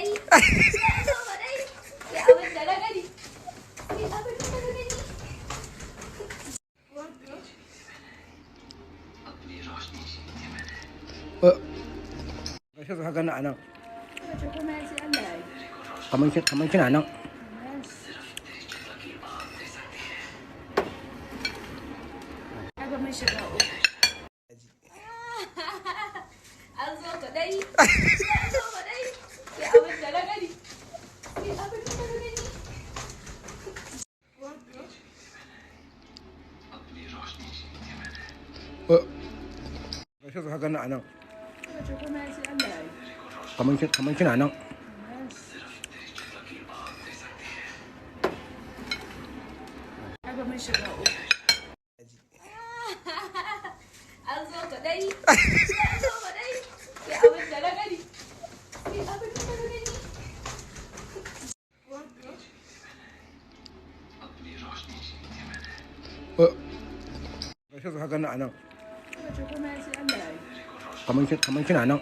dai. An zo ba dai. Sai abin da na gani. Sai abin da na gani. Gashi ka gani a nan. Kaman kina nan. Kaga mun shiga uku. An zo ka dai. An zo ka dai. Sai abin da na gani. Sai abin da na gani. Gashi ka gani a nan. Kaman kina nan. Kaga mun shiga uku. An zo ka dai. An zo ka dai. Sai abin da na gani. Sai abin da na gani. Gashi ka gani a nan. Kaman kina nan.